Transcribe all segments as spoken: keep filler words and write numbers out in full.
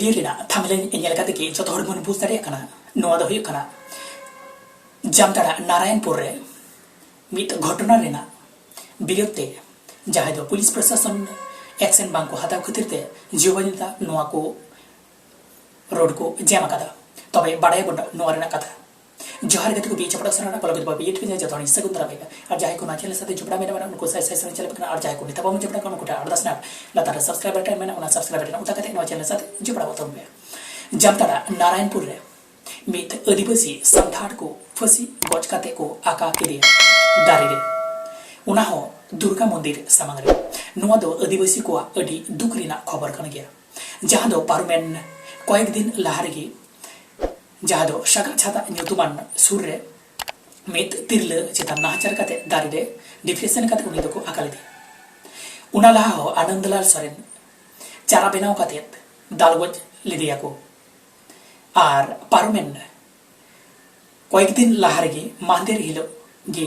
Video ᱨᱮᱱᱟᱜ thumbnail ᱧᱮᱞ ᱠᱟᱛᱮ ᱜᱮ ᱡᱚᱛᱚ ᱦᱚᱲ ᱵᱚᱱ ᱵᱩᱡᱽ ᱫᱟᱲᱮᱭᱟᱜ ᱠᱟᱱᱟ, ᱱᱚᱣᱟ ᱫᱚ ᱦᱩᱭᱩᱜ ᱠᱟᱱᱟ ᱡᱟᱢᱛᱟᱲᱟ ᱱᱟᱨᱟᱭᱚᱱᱯᱩᱨ ᱨᱮ ᱢᱤᱫ ᱜᱷᱚᱴᱚᱱᱟ ᱨᱮᱱᱟᱜ ᱵᱤᱨᱳᱫᱷ ᱛᱮ ᱡᱟᱦᱟᱸᱭ ᱫᱚ ᱯᱩᱞᱤᱥ ᱯᱨᱚᱥᱟᱥᱚᱱ ᱮᱠᱥᱮᱱ ᱵᱟᱝ ᱠᱚ ᱦᱟᱛᱟᱣ ᱠᱷᱟᱹᱛᱤᱨ ᱛᱮ ᱡᱤᱣᱤ ᱵᱟᱧᱪᱟᱣ ᱱᱚᱣᱟ ᱠᱚ ᱨᱳᱰ ᱠᱚ ᱡᱟᱢ ᱟᱠᱟᱫᱟ᱾ ᱛᱚᱵᱮ ᱵᱟᱲᱟᱭᱟᱵᱚᱱ ᱱᱚᱣᱟ ᱨᱮᱱᱟᱜ ᱠᱟᱛᱷᱟ᱾ ᱡᱚᱦᱟᱨ ᱜᱟᱛᱮ ᱠᱚ, ᱵᱤ ᱪᱟᱯᱲᱟ ᱥᱟᱱᱟᱢ ᱠᱚ ᱞᱟᱹᱜᱤᱫ ᱵᱟ ᱵᱤ ᱴᱷᱤᱠ ᱡᱚᱛᱚ ᱦᱚᱲ ᱤᱧ ᱥᱟᱹᱜᱩᱱ ᱫᱟᱨᱟᱢ ᱮᱫᱟ᱾ ᱟᱨ ᱡᱟᱦᱟᱸᱭ ᱠᱚ ᱱᱚᱣᱟ ᱪᱮᱱᱮᱞ ᱥᱟᱛᱮ ᱡᱚᱯᱲᱟᱣ ᱢᱮᱱᱟᱜ ᱵᱚᱱᱟ, ᱩᱱᱠᱩ ᱥᱟᱭ ᱥᱟᱭ ᱥᱟᱹᱜᱩᱱ ᱪᱟᱞ ᱟᱠᱟᱱᱟ᱾ ᱟᱨ ᱡᱟᱦᱟᱸᱭ ᱠᱚ ᱱᱤᱛ ᱦᱚᱸ ᱵᱟᱵᱚᱱ ᱡᱚᱯᱲᱟᱣ ᱠᱟᱱᱟ, ᱩᱱᱠᱩ ᱴᱷᱮᱱ ᱟᱨᱫᱟᱥ ᱢᱮᱱᱟᱜᱼᱟ, ᱞᱟᱛᱟᱨ ᱨᱮ ᱥᱟᱵᱥᱠᱨᱟᱭᱤᱵ ᱵᱟᱴᱚᱱ ᱢᱮᱱᱟᱜᱼᱟ, ᱚᱱᱟ ᱥᱟᱵᱥᱠᱨᱟᱭᱤᱵ ᱵᱟᱴᱚᱱ ᱚᱛᱟ ᱠᱟᱛᱮ ᱱᱚᱣᱟ ᱪᱮᱱᱮᱞ ᱥᱟᱛᱮ ᱡᱚᱯᱲᱟᱣ ᱛᱟᱵᱚᱱ ᱯᱮ᱾ ᱡᱟᱢᱛᱟᱲᱟ ᱱᱟᱨᱟᱭᱚᱱᱯᱩᱨ ᱨᱮ ᱢᱤᱫ ᱟᱹᱫᱤᱵᱟᱹᱥᱤ ᱥᱟᱱᱛᱟᱲ ᱠᱚ ᱯᱷᱟᱹᱥᱤ ᱜᱚᱡ ᱠᱟᱛᱮ ᱠᱚ ᱟᱠᱟ ᱠᱮᱫᱮᱭᱟ ᱫᱟᱨᱮ ᱨᱮ, ᱚᱱᱟ ᱦᱚᱸ ᱫᱩᱨᱜᱟ ᱢᱚᱱᱫᱤᱨ ᱥᱟᱢᱟᱝ ᱨᱮ᱾ ᱱᱚᱣᱟ ᱫᱚ ᱟᱹᱫᱤᱵᱟᱹᱥᱤ ᱠᱚᱣᱟᱜ ᱟᱹᱰᱤ ᱫᱩᱠ ᱨᱮᱱᱟᱜ ᱠᱷᱚᱵᱚᱨ ᱠᱟᱱ ᱜᱮᱭᱟ, ᱡᱟᱦᱟᱸ ᱫᱚ ᱯᱟᱨᱚᱢᱮᱱ ᱠᱚᱭᱮᱠ ᱫᱤᱱ ᱞᱟᱦᱟ ᱨᱮᱜᱮ, ᱡᱟᱦᱟᱸ ᱫᱚ ᱥᱟᱜᱟ ᱪᱷᱟᱛᱟ ᱧᱩᱛᱩᱢᱟᱱ ᱥᱩᱨ ᱨᱮ ᱢᱤᱫ ᱛᱤᱨᱞᱟᱹ ᱪᱮᱛᱟᱱ ᱱᱟᱦᱟᱪᱟᱨ ᱠᱟᱛᱮ ᱫᱟᱨᱮ ᱨᱮ ᱰᱤᱯᱨᱮᱥᱚᱱ ᱠᱟᱛᱮ ᱩᱱᱤ ᱫᱚᱠᱚ ᱟᱠᱟ ᱞᱮᱫᱮᱭᱟ᱾ ᱚᱱᱟ ᱞᱟᱦᱟ ᱦᱚᱸ ᱟᱱᱚᱱᱫᱚᱞᱟᱞ ᱥᱚᱨᱮᱱ ᱪᱟᱨᱟ ᱵᱮᱱᱟᱣ ᱠᱟᱛᱮ ᱫᱟᱞ ᱜᱚᱡ ᱞᱮᱫᱮᱭᱟ ᱠᱚ᱾ ᱟᱨ ᱯᱟᱨᱚᱢᱮᱱ ᱠᱚᱭᱮᱠ ᱫᱤᱱ ᱞᱟᱦᱟ ᱨᱮᱜᱮ, ᱢᱟᱦᱫᱮᱨ ᱦᱤᱞᱳᱜ ᱜᱮ,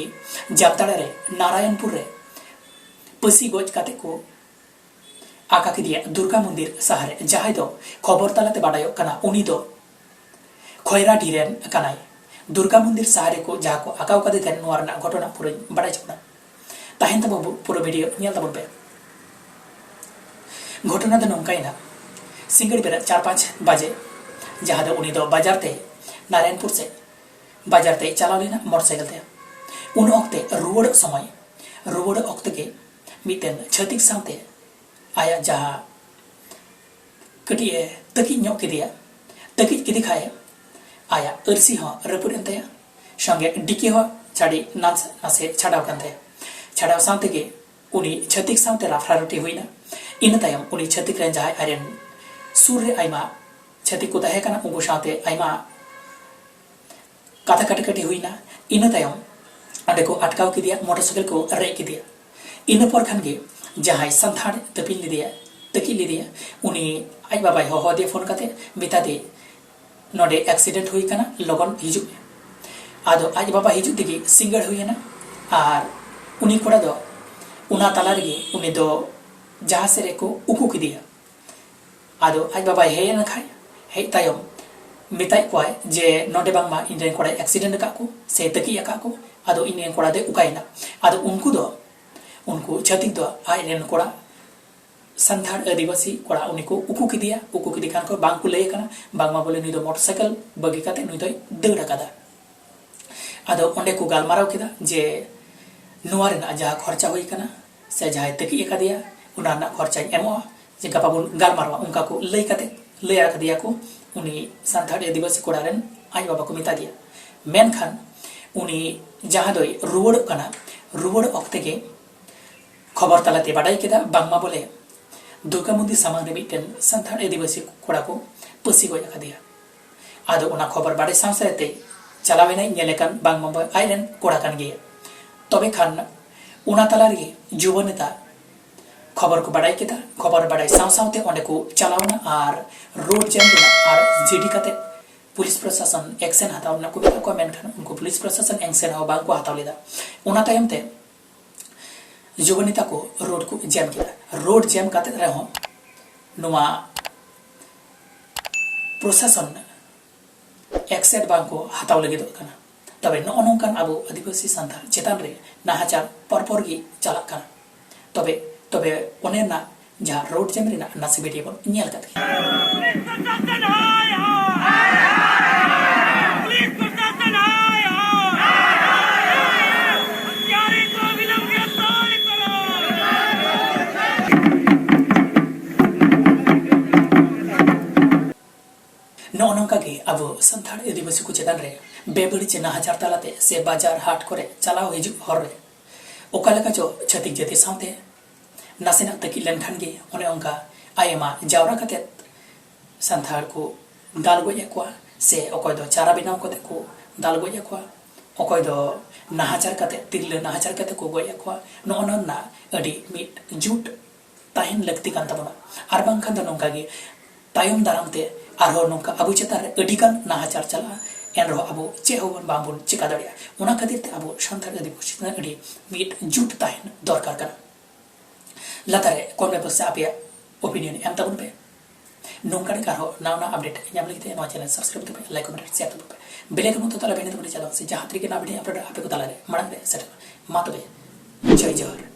ᱡᱟᱢᱛᱟᱲᱟ ᱨᱮ ᱱᱟᱨᱟᱭᱚᱱᱯᱩᱨ ᱨᱮ ᱯᱟᱹᱥᱤ ᱜᱚᱡ ᱠᱟᱛᱮ ᱠᱚ ᱟᱠᱟ ᱠᱮᱫᱮᱭᱟ ᱫᱩᱨᱜᱟ ᱢᱚᱱᱫᱤᱨ ᱥᱟᱦᱟᱨ ᱨᱮ᱾ ᱡᱟᱦᱟᱸᱭ ᱫᱚ ᱠᱷᱚᱵᱚᱨ ᱛᱟᱞᱟᱛᱮ ᱵᱟᱰᱟᱭᱚᱜ ᱠᱟᱱᱟ, ᱩᱱᱤ ᱫᱚ ᱠᱷᱚᱭᱨᱟᱰᱤ ᱨᱮᱱ ᱠᱟᱱᱟᱭ᱾ ᱫᱩᱨᱜᱟ ᱢᱚᱱᱫᱤᱨ ᱥᱟᱦᱟᱨ ᱨᱮᱠᱚ ᱡᱟᱦᱟᱸ ᱠᱚ ᱟᱠᱟᱣ ᱠᱟᱫᱮ ᱛᱟᱦᱮᱸᱫ, ᱱᱚᱣᱟ ᱨᱮᱱᱟᱜ ᱜᱷᱚᱴᱚᱱᱟ ᱯᱩᱨᱟᱹᱧ ᱵᱟᱰᱟᱭ ᱦᱚᱪᱚ ᱵᱚᱱᱟ᱾ ᱛᱟᱦᱮᱱ ᱛᱟᱵᱚᱱ ᱵᱚ-, ᱯᱩᱨᱟᱹ ᱵᱷᱤᱰᱤᱭᱳ ᱧᱮᱞ ᱛᱟᱵᱚᱱ ᱯᱮ᱾ ᱜᱷᱚᱴᱚᱱᱟ ᱫᱚ ᱱᱚᱝᱠᱟᱭᱮᱱᱟ, ᱥᱤᱸᱜᱟᱹᱲ ᱵᱮᱲᱟ ᱪᱟᱨ ᱯᱟᱸᱪ ᱵᱟᱡᱮ, ᱡᱟᱦᱟᱸ ᱫᱚ ᱩᱱᱤ ᱫᱚ ᱵᱟᱡᱟᱨ ᱛᱮ, ᱱᱟᱨᱟᱭᱚᱱᱯᱩᱨ ᱥᱮᱫ ᱵᱟᱡᱟᱨ ᱛᱮᱭ ᱪᱟᱞᱟᱣ ᱞᱮᱱᱟ ᱢᱚᱴᱚᱨ ᱥᱟᱭᱠᱮᱞ ᱛᱮ᱾ ᱩᱱ ᱚᱠᱛᱮ ᱨᱩᱣᱟᱹᱲᱚᱜ ᱥᱚᱢᱚᱭ, ᱨᱩᱣᱟᱹᱲᱚᱜ ᱚᱠᱛᱮ ᱜᱮ ᱢᱤᱫᱴᱮᱱ ᱪᱷᱟᱹᱛᱤᱠ ᱥᱟᱶᱛᱮ ᱟᱭᱟᱜ ᱡᱟᱦᱟᱸ ᱠᱟᱹᱴᱤᱡ ᱮ ᱛᱟᱹᱠᱤᱡ ᱧᱚᱜ ᱠᱮᱫᱮᱭᱟ, ᱛᱟᱹᱠᱤᱡ ᱠᱮᱫᱮ ᱠᱷᱟᱡ ᱟᱭᱟᱜ ᱟᱹᱨᱥᱤ ᱦᱚᱸ ᱨᱟᱹᱯᱩᱫ ᱮᱱ ᱛᱟᱭᱟ, ᱥᱚᱸᱜᱮ ᱰᱤᱠᱤ ᱦᱚᱸ ᱪᱷᱟᱹᱲᱤ ᱱᱟᱥ-, ᱱᱟᱥᱮ ᱪᱷᱟᱰᱟᱣ ᱠᱟᱱ ᱛᱟᱭᱟ᱾ ᱪᱷᱟᱰᱟᱣ ᱥᱟᱶ ᱛᱮᱜᱮ ᱩᱱᱤ ᱪᱷᱟᱹᱛᱤᱠ ᱥᱟᱶᱛᱮ ᱨᱟᱯᱷᱨᱟᱯᱷᱨᱤ ᱦᱩᱭᱱᱟ᱾ ᱤᱱᱟᱹ ᱛᱟᱭᱚᱢ ᱩᱱᱤ ᱪᱷᱟᱹᱛᱤᱠ ᱨᱮᱱ ᱡᱟᱦᱟᱸᱭ ᱟᱡᱨᱮᱱ ᱥᱩᱨ ᱨᱮ ᱟᱭᱢᱟ ᱪᱷᱟᱹᱛᱤᱠ ᱠᱚ ᱛᱟᱦᱮᱸ ᱠᱟᱱᱟ, ᱩᱱᱠᱩ ᱥᱟᱶᱛᱮ ᱟᱭᱢᱟ ᱠᱟᱛᱷᱟ ᱠᱟᱹᱴᱤ ᱠᱟᱹᱴᱤ ᱦᱩᱭᱱᱟ᱾ ᱤᱱᱟᱹ ᱛᱟᱭᱚᱢ ᱚᱸᱰᱮ ᱠᱚ ᱟᱴᱠᱟᱣ ᱠᱮᱫᱮᱭᱟ, ᱢᱚᱴᱚᱨ ᱥᱟᱭᱠᱮᱞ ᱠᱚ ᱨᱮᱡ ᱠᱮᱫᱮᱭᱟ᱾ ᱤᱱᱟᱹ ᱯᱚᱨ ᱠᱷᱟᱱ ᱜᱮ ᱡᱟᱦᱟᱸᱭ ᱥᱟᱱᱛᱟᱲ ᱛᱟᱹᱯᱤᱧ ᱞᱮᱫᱮᱭᱟ, ᱛᱟᱹᱠᱤᱡ ᱞᱮᱫᱮᱭᱟ, ᱩᱱᱤ ᱟᱡ ᱵᱟᱵᱟᱭ ᱦᱚᱦᱚ ᱟᱫᱮᱭᱟ ᱯᱷᱳᱱ ᱠᱟᱛᱮ, ᱢᱮᱛᱟ ᱫᱮ, "ᱱᱚᱰᱮ ᱮᱠᱥᱤᱰᱮᱱᱴ ᱦᱩᱭ ᱠᱟᱱᱟ, ᱞᱚᱜᱚᱱ ᱦᱤᱡᱩᱜ ᱢᱮ᱾" ᱟᱫᱚ ᱟᱡ ᱵᱟᱵᱟ ᱦᱤᱡᱩᱜ ᱛᱮᱜᱮ ᱥᱤᱸᱜᱟᱹᱲ ᱦᱩᱭᱮᱱᱟ, ᱟᱨ ᱩᱱᱤ ᱠᱚᱲᱟ ᱫᱚ ᱚᱱᱟ ᱛᱟᱞᱟ ᱨᱮᱜᱮ ᱩᱱᱤ ᱫᱚ ᱡᱟᱦᱟᱸ ᱥᱮᱫ ᱨᱮᱠᱚ ᱩᱠᱩ ᱠᱮᱫᱮᱭᱟ, ᱟᱫᱚ ᱟᱡ ᱵᱟᱵᱟᱭ ᱦᱮᱡ ᱮᱱ ᱠᱷᱟᱡ, ᱦᱮᱡ ᱛᱟᱭᱚᱢ ᱢᱮᱛᱟᱭ ᱠᱚᱣᱟᱭ ᱡᱮ ᱱᱚᱰᱮ ᱵᱟᱝᱢᱟ ᱤᱧ ᱨᱮᱱ ᱠᱚᱲᱟᱭ accident ᱟᱠᱟᱫ ᱠᱚ ᱥᱮ ᱛᱟᱹᱠᱤᱡ ᱟᱠᱟᱫ ᱠᱚ, ᱟᱫᱚ ᱤᱧ ᱨᱮᱱ ᱠᱚᱲᱟ ᱫᱚᱭ ᱚᱠᱟᱭᱮᱱᱟ? ᱟᱫᱚ ᱩᱱᱠᱩ ᱫᱚ, ᱩᱱᱠᱩ ᱪᱷᱟᱹᱛᱤᱠ ᱫᱚ ᱟᱡ ᱨᱮᱱ ᱠᱚᱲᱟ, ᱥᱟᱱᱛᱟᱲ ᱟᱹᱫᱤᱵᱟᱹᱥᱤ ᱠᱚᱲᱟ, ᱩᱱᱤ ᱠᱚ ᱩᱠᱩ ᱠᱮᱫᱮᱭᱟ᱾ ᱩᱠᱩ ᱠᱮᱫᱮ ᱠᱷᱟᱱ ᱠᱚ ᱵᱟᱝ ᱠᱚ ᱞᱟᱹᱭ ᱟᱠᱟᱱᱟ, ᱵᱟᱝᱢᱟ ᱵᱚᱞᱮ ᱱᱩᱭ ᱫᱚ ᱢᱚᱴᱚᱨ ᱥᱟᱭᱠᱮᱞ ᱵᱟᱹᱜᱤ ᱠᱟᱛᱮ ᱱᱩᱭ ᱫᱚᱭ ᱫᱟᱹᱲ ᱟᱠᱟᱫᱟ᱾ ᱟᱫᱚ ᱚᱸᱰᱮ ᱠᱚ ᱜᱟᱞᱢᱟᱨᱟᱣ ᱠᱮᱫᱟ ᱡᱮ ᱱᱚᱣᱟ ᱨᱮᱱᱟᱜ ᱡᱟᱦᱟᱸ ᱠᱷᱚᱨᱪᱟ ᱦᱩᱭ ᱟᱠᱟᱱᱟ ᱥᱮ ᱡᱟᱦᱟᱸᱭ ᱛᱟᱹᱠᱤᱡ ᱟᱠᱟᱫᱮᱭᱟ, ᱚᱱᱟ ᱨᱮᱱᱟᱜ ᱠᱷᱚᱨᱪᱟᱧ ᱮᱢᱚᱜᱼᱟ, ᱡᱮ ᱜᱟᱯᱟ ᱵᱚᱱ ᱜᱟᱞᱢᱟᱨᱟᱣᱟ᱾ ᱚᱱᱠᱟ ᱠᱚ ᱞᱟᱹᱭ ᱠᱟᱛᱮ, ᱞᱟᱹᱭ ᱟᱠᱟᱫᱮᱭᱟ ᱠᱚ ᱩᱱᱤ ᱥᱟᱱᱛᱟᱲ ᱟᱹᱫᱤᱵᱟᱹᱥᱤ ᱠᱚᱲᱟ ᱨᱮᱱ ᱟᱡ ᱵᱟᱵᱟ ᱠᱚ ᱢᱮᱛᱟ ᱫᱮᱭᱟ᱾ ᱢᱮᱱᱠᱷᱟᱱ ᱩᱱᱤ ᱡᱟᱦᱟᱸ ᱫᱚᱭ ᱨᱩᱣᱟᱹᱲᱚᱜ ᱠᱟᱱᱟ, ᱨᱩᱣᱟᱹᱲ ᱚᱠᱛᱮ ᱜᱮ ᱠᱷᱚᱵᱚᱨ ᱛᱟᱞᱟᱛᱮ ᱵᱟᱰᱟᱭ ᱠᱮᱫᱟ ᱵᱟᱝᱢᱟ ᱵᱚᱞᱮ ᱫᱩᱨᱜᱟ ᱢᱚᱱᱫᱤᱨ ᱥᱟᱢᱟᱝ ᱨᱮ ᱢᱤᱫᱴᱮᱱ ᱥᱟᱱᱛᱟᱲ ᱟᱹᱫᱤᱵᱟᱹᱥᱤ ᱠᱚᱲᱟ ᱠᱚ ᱯᱟᱹᱥᱤ ᱜᱚᱡ ᱟᱠᱟᱫᱮᱭᱟ᱾ ᱟᱫᱚ ᱚᱱᱟ ᱠᱷᱚᱵᱚᱨ ᱵᱟᱰᱟᱭ ᱥᱟᱶ ᱥᱟᱶᱛᱮ ᱪᱟᱞᱟᱣ ᱮᱱᱟᱭ, ᱧᱮᱞᱮ ᱠᱟᱱ ᱵᱟᱝᱢᱟ ᱟᱡ ᱨᱮᱱ ᱠᱚᱲᱟ ᱠᱟᱱ ᱜᱮᱭᱟ᱾ ᱛᱚᱵᱮ ᱠᱷᱟᱱ ᱚᱱᱟ ᱛᱟᱞᱟ ᱨᱮᱜᱮ ᱡᱩᱵᱚ ᱱᱮᱛᱟ ᱠᱷᱚᱵᱚᱨ ᱠᱚ ᱵᱟᱰᱟᱭ ᱠᱮᱫᱟ᱾ ᱠᱷᱚᱵᱚᱨ ᱵᱟᱰᱟᱭ ᱥᱟᱶ ᱥᱟᱶᱛᱮ ᱚᱸᱰᱮ ᱠᱚ ᱪᱟᱞᱟᱣ ᱮᱱᱟ ᱟᱨ ᱨᱳᱰ ᱡᱟᱢ ᱨᱮᱱᱟᱜ ᱟᱨ ᱡᱤᱰᱤ ᱠᱟᱛᱮ ᱯᱩᱞᱤᱥ ᱯᱨᱚᱥᱟᱥᱚᱱ ᱮᱠᱥᱮᱱ ᱦᱟᱛᱟᱣ ᱨᱮᱱᱟᱜ ᱠᱚ ᱢᱮᱛᱟ ᱠᱚᱣᱟ, ᱢᱮᱱᱠᱷᱟᱱ ᱩᱱᱠᱩ ᱯᱩᱞᱤᱥ ᱯᱨᱚᱥᱟᱥᱚᱱ ᱮᱠᱥᱮᱱ ᱦᱚᱸ ᱵᱟᱝ ᱠᱚ ᱦᱟᱛᱟᱣ ᱞᱮᱫᱟ᱾ ᱚᱱᱟ ᱛᱟᱭᱚᱢ ᱛᱮ ᱡᱩᱵᱚ ᱱᱮᱛᱟ ᱠᱚ ᱨᱳᱰ ᱠᱚ ᱡᱟᱢ ᱠᱮᱫᱟ᱾ ᱨᱳᱰ ᱡᱟᱢ ᱠᱟᱛᱮ ᱨᱮᱦᱚᱸ ᱱᱚᱣᱟ ᱯᱨᱚᱥᱟᱥᱚᱱ ᱮᱠᱥᱮᱱ ᱵᱟᱝ ᱠᱚ ᱦᱟᱛᱟᱣ ᱞᱟᱹᱜᱤᱫᱚᱜ ᱠᱟᱱᱟ᱾ ᱛᱚᱵᱮ ᱱᱚᱜᱼᱚ ᱱᱚᱝᱠᱟᱱ ᱟᱵᱚ ᱟᱹᱫᱤᱵᱟᱹᱥᱤ ᱥᱟᱱᱛᱟᱲ ᱪᱮᱛᱟᱱ ᱨᱮ ᱱᱟᱦᱟᱪᱟᱨ ᱯᱚᱨᱯᱚᱨ ᱜᱮ ᱪᱟᱞᱟᱜ ᱠᱟᱱᱟ᱾ ᱛᱚᱵᱮ, ᱛᱚᱵᱮ ᱚᱱᱮ ᱨᱮᱱᱟᱜ ᱡᱟᱦᱟᱸ ᱨᱳᱰ ᱡᱟᱢ ᱨᱮᱱᱟᱜ ᱱᱟᱥᱮ ᱵᱷᱤᱰᱤᱭᱳ ᱵᱚᱱ ᱧᱮᱞ ᱠᱟᱫ ᱜᱮ᱾ पुलिस प्रशासन हाय हाय, पुलिस प्रशासन हाय हाय, हत्यारे को अविलंब गिरफ्तार करो। ᱱᱚᱜᱼᱚ ᱱᱚᱝᱠᱟ ᱜᱮ ᱟᱵᱚ ᱥᱟᱱᱛᱟᱲ ᱟᱹᱫᱤᱵᱟᱹᱥᱤ ᱠᱚ ᱪᱮᱛᱟᱱ ᱨᱮ ᱵᱮᱵᱟᱹᱲᱤᱡ ᱱᱟᱦᱟᱪᱟᱨ ᱛᱟᱞᱟᱛᱮ ᱥᱮ ᱵᱟᱡᱟᱨ ᱦᱟᱴ ᱠᱚᱨᱮ ᱪᱟᱞᱟᱣ ᱦᱤᱡᱩᱜ ᱦᱚᱨ ᱨᱮ ᱚᱠᱟ ᱞᱮᱠᱟ ᱪᱚ ᱪᱷᱟᱹᱛᱤᱠ ᱡᱟᱹᱛᱤ ᱥᱟᱶᱛᱮ ᱱᱟᱥᱮᱱᱟᱜ ᱛᱟᱹᱠᱤᱡ ᱞᱮᱱᱠᱷᱟᱱ ᱜᱮ ᱚᱱᱮ ᱚᱱᱠᱟ ᱟᱭᱢᱟ ᱡᱟᱣᱨᱟ ᱠᱟᱛᱮ ᱥᱟᱱᱛᱟᱲ ᱠᱚ ᱫᱟᱞ ᱜᱚᱡ ᱮᱫ ᱠᱚᱣᱟ, ᱥᱮ ᱚᱠᱚᱭ ᱫᱚ ᱪᱟᱨᱟ ᱵᱮᱱᱟᱣ ᱠᱟᱛᱮ ᱠᱚ ᱫᱟᱞ ᱜᱚᱡ ᱮᱫ ᱠᱚᱣᱟ, ᱚᱠᱚᱭ ᱫᱚ ᱱᱟᱦᱟᱪᱟᱨ ᱠᱟᱛᱮ, ᱛᱤᱨᱞᱟᱹ ᱱᱟᱦᱟᱪᱟᱨ ᱠᱟᱛᱮ ᱠᱚ ᱜᱚᱡ ᱮᱫ ᱠᱚᱣᱟ᱾ ᱱᱚᱜᱼᱚ ᱱᱚᱣᱟ ᱨᱮᱱᱟᱜ ᱟᱹᱰᱤ ᱢᱤᱫ ᱡᱩᱴ ᱛᱟᱦᱮᱱ ᱞᱟᱹᱠᱛᱤ ᱠᱟᱱ ᱛᱟᱵᱚᱱᱟ᱾ ᱟᱨ ᱵᱟᱝᱠᱷᱟᱱ ᱫᱚ ᱱᱚᱝᱠᱟ ᱜᱮ ᱛᱟᱭᱚᱢ ᱫᱟᱨᱟᱢ ᱛᱮ ᱟᱨᱦᱚᱸ ᱱᱚᱝᱠᱟ ᱟᱵᱚ ᱪᱮᱛᱟᱱ ᱨᱮ ᱟᱹᱰᱤ ᱜᱟᱱ ᱱᱟᱦᱟᱪᱟᱨ ᱪᱟᱞᱟᱜᱼᱟ, ᱮᱱᱨᱮᱦᱚᱸ ᱟᱵᱚ ᱪᱮᱫ ᱦᱚᱸ ᱵᱚᱱ ᱵᱟᱝ ᱵᱚᱱ ᱪᱮᱠᱟ ᱫᱟᱲᱮᱭᱟᱜᱼᱟ᱾ ᱚᱱᱟ ᱠᱷᱟᱹᱛᱤᱨ ᱛᱮ ᱟᱵᱚ ᱥᱟᱱᱛᱟᱲ ᱟᱹᱫᱤᱵᱟᱹᱥᱤ ᱪᱮᱛᱟᱱ ᱨᱮ ᱟᱹᱰᱤ ᱢᱤᱫ ᱡᱩᱴ ᱛᱟᱦᱮᱱ ᱫᱚᱨᱠᱟᱨ ᱠᱟᱱᱟ᱾ ᱞᱟᱛᱟᱨ ᱨᱮ comment box ᱨᱮ ᱟᱯᱮᱭᱟᱜ opinion ᱮᱢ ᱛᱟᱵᱚᱱ ᱯᱮ᱾ ᱱᱚᱝᱠᱟᱱ ᱟᱨᱦᱚᱸ ᱱᱟᱣᱟ ᱱᱟᱣᱟ update ᱧᱟᱢ ᱞᱟᱹᱜᱤᱫ ᱛᱮ ᱱᱚᱣᱟ channel subscribe ᱛᱟᱯᱮ, like, comment, share ᱛᱟᱯᱮ᱾ bell icon ᱛᱟᱞᱟ ᱵᱮᱱ ᱛᱟᱵᱚᱱᱟ ᱪᱟᱞᱟᱣ ᱥᱮ ᱡᱟᱦᱟᱸ ᱛᱤᱨᱮᱜᱮ ᱱᱟᱣᱟ video update ᱟᱯᱮ ᱠᱚ ᱛᱟᱞᱟᱨᱮ ᱢᱟᱲᱟᱝ ᱨᱮ ᱥᱮᱴᱮᱨᱚᱜᱼᱟ᱾ ᱢᱟ ᱛᱚᱵᱮ, ᱡᱚᱭ ᱡᱚᱦᱟᱨ᱾